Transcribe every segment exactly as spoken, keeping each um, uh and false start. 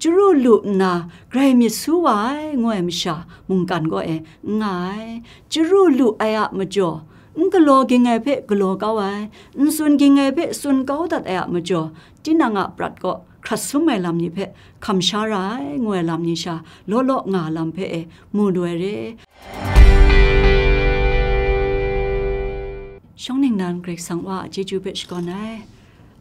Chyaru lu nna grai myit su wa ai, ngu ai masha mungkan kaw e n nga ai. Chyaru lu ai a majaw, n galaw ging ai hpe galaw kau ai, n tsun ging ai hpe tsun kau dat ai a majaw, tinang a prat kaw hkrat sum ai lam ni hpe hkam sha ra ai, ngu ai lam ni sha law law nga lam hpe e mu lu ai re. Shawng ningnan Karai Kasang Wa a chyeju hpe shakawn ai.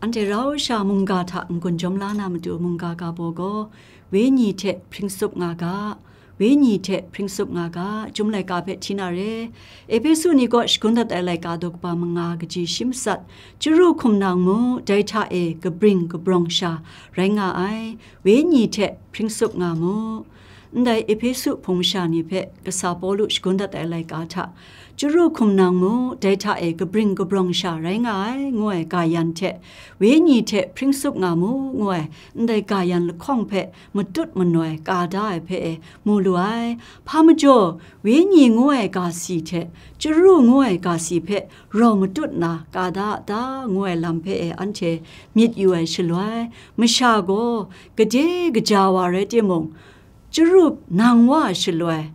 Anhte rau sha mungga hta n-gun jawm la na matu mungga ga baw gaw, wenyi hte hpring tsup nga ga, wenyi hte hpring tsup nga ga, Chyum laika hpe hti na re. Ehpesu ni kaw shagun dat ai laika daw kaba manga kaji shi matsat, chyaru hkum nang mu, dai hta e kabring kabrawng sha rai nga ai, wenyi hte hpring tsup nga mu. Ndai Ehpesu hpung masha ni hpe kasa Pawlu shagun dat ai laika hta, chyaru hkum nang mu, dai hta e kabring kabrawng sha rai nga ai, ngu ai ga yan hte, wenyi hte hpring tsup nga mu, ngu ai ndai ga yan lahkawng hpe matut manoi ka da ai hpe e mu lu ai. Hpa majaw, wenyi ngu ai ga si hte chyaru ngu ai ga si hpe rau matut na ka da a ta, ngu ai lam hpe e anhte myit yu ai shaloi, masha gaw gade gaja wa rai timung, chyaru nang wa ai shaloi,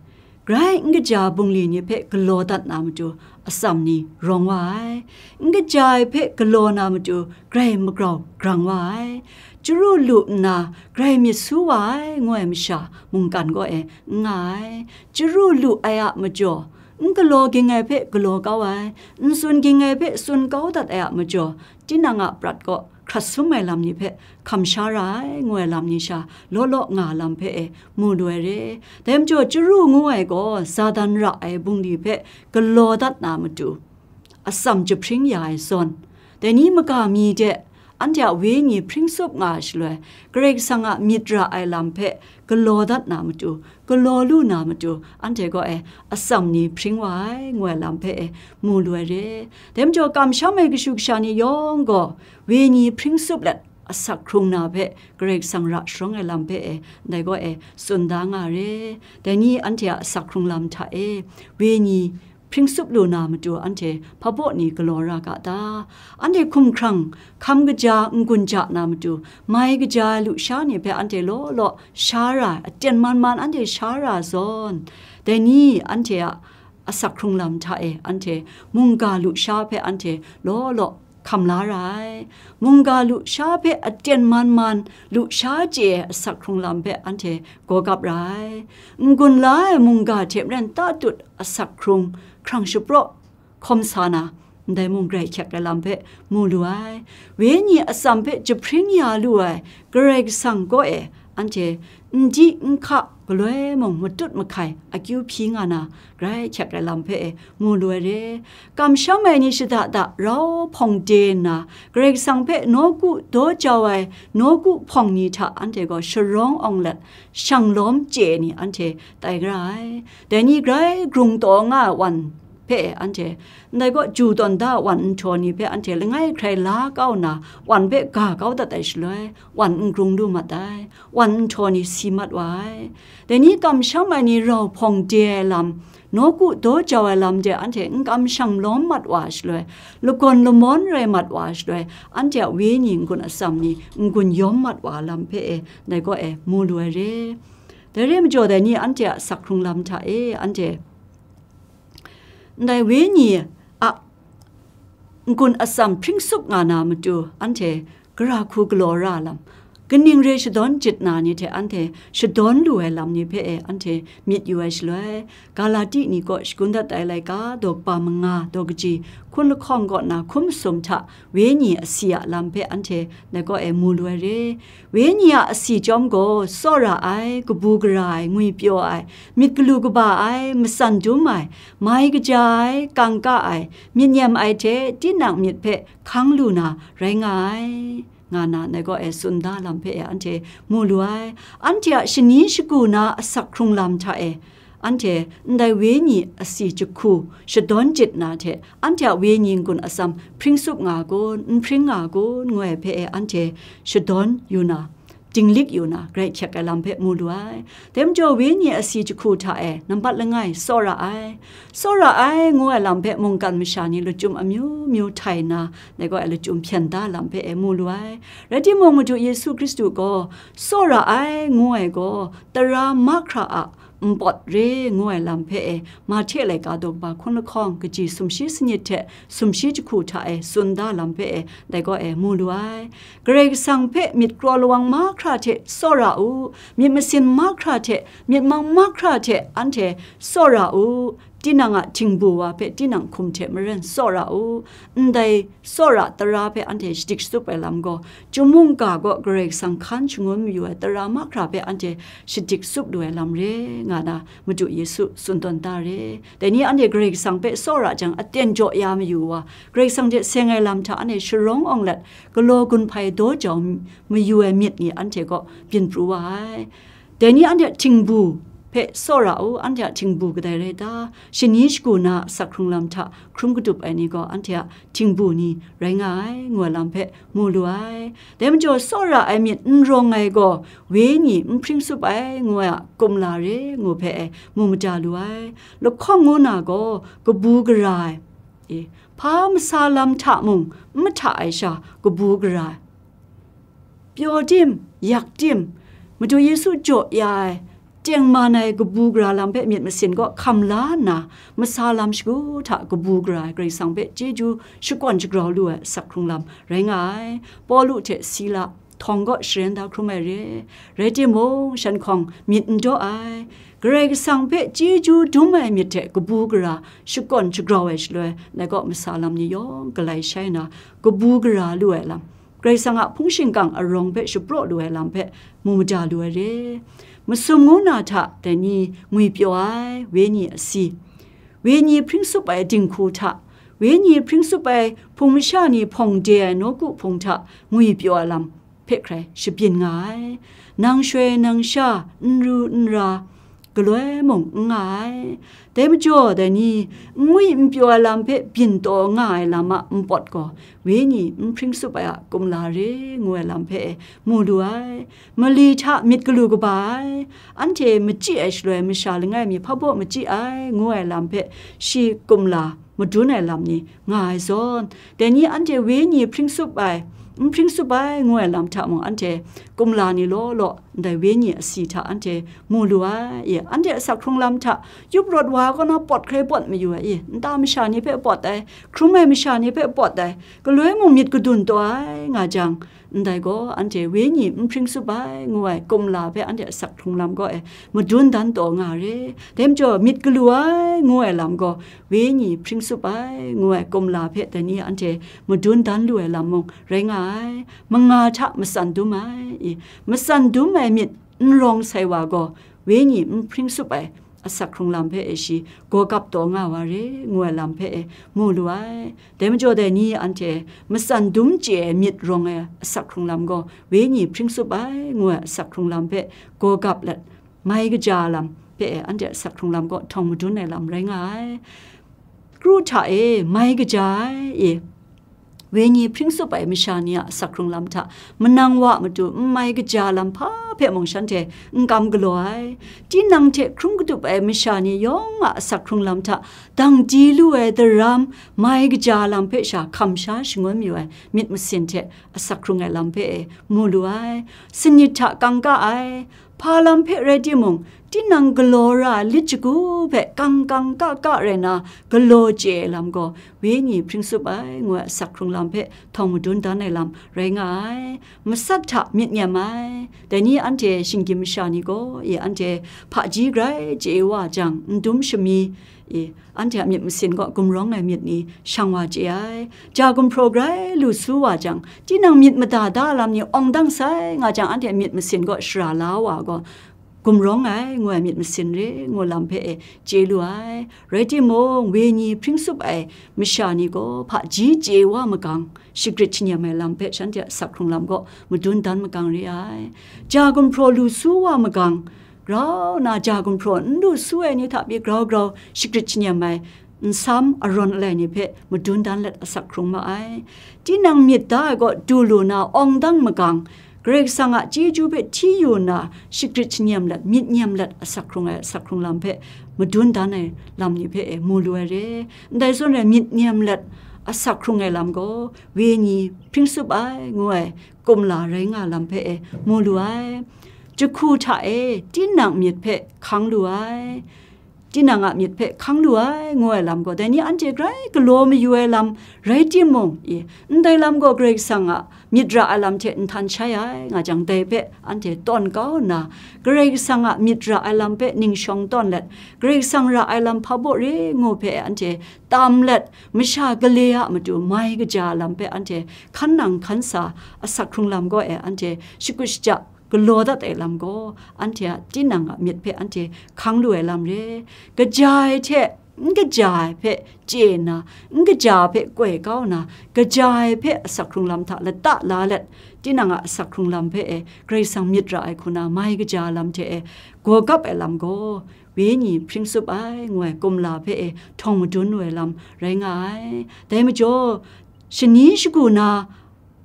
grai n kaja bungli ni hpe galaw dat na matu atsam ni rawng wa ai, n kaja ai hpe galaw na matu grai magrau grang wa ai, chyaru lu nna grai myit su wa ai, ngu ai masha mungkan kaw e n nga ai, chyaru lu ai a majaw, n galaw ging ai hpe galaw kau ai, n tsun ging ai hpe tsun kau dat ai a majaw, tinang a prat kaw hkrat sum ai lam ni hpe hkam sha ra ai, ngu ai lam ni sha law law nga lam hpe e mu lu ai re. Dai majaw, chyaru ngu ai gaw Satan ra ai bungli hpe galaw dat na matu, atsam jahpring ya ai zawn, dai ni maga mi de anhte a wenyi hpring tsup nga ai shaloi, Karai Kasang a myit ra ai lam hpe galaw dat na matu, galaw lu na matu, anhte gaw e atsam ni hpring wa ai, ngu ai lam hpe e mu lu ai re. Dai majaw, kamsham ai kashu kasha ni yawng gaw, wenyi hpring tsup let asak hkrung na hpe Karai Kasang ra sharawng ai lam hpe e, ndai gaw e tsun da nga re. Dai ni anhte a asak hkrung lam hta e, wenyi hpring tsup lu na matu anhte hpa baw ni galaw ra ga ta? Anhte hkumhkrang, hkam kaja, n-gun ja na matu, mai kaja ai lusha ni hpe anhte law law sha ra, aten man man anhte sha ra zawn, dai ni anhte a asak hkrung lam hta e anhte mungga lusha hpe anhte law law hkam la ra ai. Mungga lusha hpe aten man man, lusha chye ai asak hkrung lam hpe anhte gawgap ra ai. N-gun la ai mungga hte maren tatut asak hkrung hkrang shapraw hkawm sa na, ndai mung grai hkyek ai lam hpe mu lu ai. Wenyi atsam hpe jahpring ya lu ai Karai Kasang kaw e anhte n di n hka galoi mung matut mahkai akyu hpyi nga na, grai hkyek ai lam hpe e mu lu ai re. Kamsham ai ni shada da rau hpawng de nna, Karai Kasang hpe nawku daw jau ai nawku hpawng ni hta anhte gaw sharawng awng let, shang lawm chye ai ni anhte tai gara ai. Dai ni grai grung taw nga ai wan hpe anhte, ndai gaw ju tawn da ai wan nhtawm ni hpe anhte langai hkrai la kau nna, wan hpe ga kau dat ai shaloi, wan n grung lu mat ai, wan nhtawm ni si mat wa ai. Dai ni kamsham ai ni rau hpawng de ai lam, nawku daw jau ai lam de anhte n kamsham lawm mat wa ai shaloi, lagawn lamawn rai mat wa ai shaloi, anhte a wenyi n-gun atsam ni n-gun yawm mat wa ai lam hpe e, ndai gaw e mu lu ai re. Dai re majaw, dai ni anhte a asak hkrung lam hta e, anhte ndai wenyi a n-gun atsam hpring tsup nga na matu, anhte gara hku galaw ra lam, kaning re shadawn jit na ni hte anhte shadawn lu ai lam ni hpe e anhte myit yu ai shaloi, Galati ni kaw shagun dat ai laika daw kaba manga daw kaji hkun lahkawng kaw na hkum masum hta wenyi asi a lam hpe anhte dai kaw e mu lu ai re. Wenyi a asi chyawm gaw tsawra ai, kabu gara ai, ngwipyaw ai, myit galu kaba ai, matsan dum ai, mai kaja ai, kangka ai, myit nyem ai hte tinang myit hpe hkang lu na rai nga ai, nga na ndai gaw e tsun da lam hpe e anhte mu lu ai. Anhte a shani shagu na asak hkrung lam hta e, anhte ndai wenyi asi jahku shadawn jit na hte, anhte a wenyi n-gun atsam hpring tsup nga kun, n hpring nga kun, ngu ai hpe e anhte shadawn yu na, dinglik yu na, grai hkyek ai lam hpe mu lu ai. Dai majaw, wenyi asi jahku hta e nambat langai tsawra ai, tsawra ai ngu ai lam hpe mungkan masha ni lachyum amyu myu htai nna, dai gaw e lachyum hpyen da lam hpe e mu lu ai. Rai timung, Madu Yesu Hkristu gaw tsawra ai ngu ai gaw tara mahkra a npawt re ngu ai lam hpe e, Mahte laika daw kaba hkun lahkawng kaji sumshi sanit hte sumshi jahku hta e tsun da lam hpe e, dai gaw e mu lu ai. Karai Kasang hpe myit kraw lawang mahkra hte tsawra u, myit masin mahkra hte, myit mang mahkra hte anhte tsawra u, tinang a htingbu wa hpe tinang hkum hte maren tsawra u, ndai tsawra tara hpe anhte shadik shatsup ai lam gaw, chyum mungga gaw Karai Kasang hkan shangun mayu ai tara mahkra hpe anhte shadik shatsup lu ai lam re nga na, Madu Yesu tsun tawn da re. Dai ni anhte Karai Kasang hpe tsawra jang, aten jaw ya mayu wa, Karai Kasang hte seng ai lam hta anhte sharawng awng let, galaw gun hpai daw jau mayu ai myit ni anhte gaw byin pru wa ai. Dai ni anhte a htingbu hpe tsawra u, anhte a htingbu kadai rai ta? Shani shagu na a asak hkrung lam hta hkrum kadup ai ni gaw anhte a htingbu ni rai nga ai, ngu ai lam hpe mu lu ai. Dai majaw, tsawra ai myit n rawng ai gaw, wenyi n hpring tsup ai, ngu ai a kumla re ngu hpe e mu mada lu ai. Lahkawng ngu na gaw, kabu gara ai, e, hpa masa lam hta mung n mahta ai sha kabu gara ai. Pyaw tim, yak tim, Madu Yesu jaw ya ai, tengman ai kabu gara lam hpe myit masin gaw hkam la nna, masa lam shagu hta kabu gara ai Karai Kasang hpe chyeju shakawn shagrau lu ai asak hkrung lam rai nga ai. Pawlu hte Sila htawng kaw sharen da hkrum ai re. Rai timung, shan hkawng myit n daw ai, Karai Kasang hpe chyeju dum ai myit hte kabu gara shakawn shagrau ai shaloi, dai kaw masa lam ni yawng galai shai nna, kabu gara lu ai lam, Karai Kasang a hpung shingkang arawng hpe shapraw lu ai lam hpe mu mada lu ai re. Masum ngu na hta dai ni ngwipyaw ai, wenyi asi, wenyi hpring tsup ai dinghku hta, wenyi hpring tsup ai hpung masha ni hpawng de ai nawku hpung hta ngwipyaw ai lam hpe hkrai shabyin nga ai. Nang shoi nang sha, n ru n ra, galoi mung n nga ai. Dai majaw, dai ni n ngwi n pyaw ai lam hpe byin taw nga ai lam a npawt gaw, wenyi n hpring tsup ai a kumla re ngu ai lam hpe e mu lu ai. Mali hta myit galu kaba ai, anhte machyi ai shaloi masha langai mi hpa baw machyi ai, ngu ai lam hpe shi kumla madun ai lam ni nga ai zawn, dai ni anhte wenyi hpring tsup ai, n hpring tsup ai, ngu ai lam hta mung, anhte kumla ni law law, ndai wenyi asi hta anhte mu lu ai. E, anhte asak hkrung lam hta yup rawt wa kaw na pawt hkrai pawt mayu ai, e, nta masha ni hpe pawt ai, hkrum ai masha ni hpe pawt ai, galoi mung myit kadun taw ai nga jang, ndai gaw, anhte wenyi n hpring tsup ai, ngu ai kumla hpe anhte asak hkrung lam gaw e madun dan taw nga re. Dai majaw, myit galu ai, ngu ai lam gaw, wenyi hpring tsup ai, ngu ai kumla hpe dai ni anhte madun dan lu ai lam mung rai nga ai. Manga hta matsan dum ai, i, matsan dum ai myit n rawng sai wa gaw, wenyi n hpring tsup ai asak hkrung lam hpe e shi gaw gap taw nga wa re, ngu ai lam hpe e mu lu ai. Dai majaw, dai ni anhte matsan dum chye ai myit rawng ai asak hkrung lam gaw, wenyi hpring tsup ai, ngu ai asak hkrung lam hpe gaw gap let, mai kaja lam hpe e anhte asak hkrung lam gaw htawng madun ai lam rai nga ai. Kru hta e mai kaja ai, e, wenyi hpring tsup ai masha ni a asak hkrung lam hta, manang wa a matu n mai kaja lam hpa hpe mung shanhte n kam galaw ai. Tinang hte hkrum katup ai masha ni yawng a asak hkrung lam hta, dang di lu ai daram, mai kaja lam hpe sha hkam sha shangun mayu ai myit masin hte asak hkrung ai lam hpe e mu lu ai. Sanit hta kangka ai, hpa lam hpe rai timung, tinang galaw ra ai lit shagu hpe kang kang ka ka rai na galaw chye ai lam gaw, wenyi hpring tsup ai, ngu ai asak hkrung lam hpe htawng madun dan ai lam rai nga ai. Matsat hta myit nyem ai, dai ni anhte shinggyim masha ni gaw, e, anhte hpaji grai chye wa jang, n dum shami, e, anhte a myit masin gaw gumrawng ai myit ni shang wa chye ai. Ja gumhpraw grai lu su wa jang, tinang myit mada da lam ni awng dang sai nga jang, anhte myit masin gaw shara la wa gaw, gumrawng ai, ngu ai myit masin re, ngu lam hpe e chye lu ai. Rai timung, wenyi hpring tsup ai masha ni gaw hpaji chye wa magang, shagrit shanyem ai lam hpe shanhte a asak hkrung lam gaw madun dan magang re ai. Ja gumhpraw lu su wa magang, grau na ja gumhpraw n lu su ai ni hta pyi grau grau shagrit shanyem ai nsam arawn alai ni hpe madun dan let asak hkrung ma ai. Tinang myit da ai gaw du lu na awng dang magang, Karai Kasang a chyeju hpe hti yu nna, shagrit shanyem let, myit nyem let, asak hkrung ai asak hkrung lam hpe madun dan ai lam ni hpe e mu lu ai re. Ndai zawn rai myit nyem let asak hkrung ai lam gaw, wenyi hpring tsup ai ngu ai kumla rai nga lam hpe e mu lu ai. Jahku hta e tinang myit hpe hkang lu ai. Tinang a myit hpe hkang lu ai, ngu ai lam gaw, dai ni anhte grai galaw mayu ai lam rai timung, i, ndai lam gaw Karai Kasang a myit ra ai lam hte nhtan shai ai, nga jang, dai hpe anhte tawn kau nna, Karai Kasang a myit ra ai lam hpe ning shawng tawn let, Karai Kasang ra ai lam hpa baw re ngu hpe anhte tam let, masha gale a matu mai kaja lam hpe anhte hkan nang hkan sa, asak hkrung lam gaw e anhte shakut shaja galaw dat ai lam gaw, anhte a tinang a myit hpe anhte hkang lu ai lam re. Kaja ai hte n kaja ai hpe chye nna, n kaja ai hpe koi kau nna, kaja ai hpe asak hkrung lam hta lata la let, tinang a asak hkrung lam hpe e Karai Kasang myit ra ai hku na mai kaja lam hte e gawgap ai lam gaw, wenyi hpring tsup ai ngu ai kumla hpe e htawng madun lu ai lam rai nga ai. Dai majaw, shani shagu na,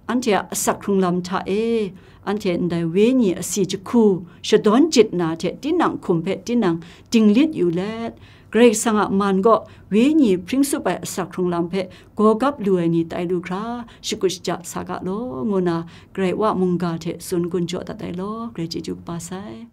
anhte a asak hkrung lam hta e, anhte ndai wenyi asi jahku shadawn jit na hte tinang hkum hpe tinang dinglit yu let, Karai Kasang a man gaw wenyi hpring tsup ai asak hkrung lam hpe gawgap lu ai ni tai lu hkra, shakut shaja sa ga law, ngu na Karai Wa mungga hte tsun gun jaw dat ai law, Karai chyeju kaba sai.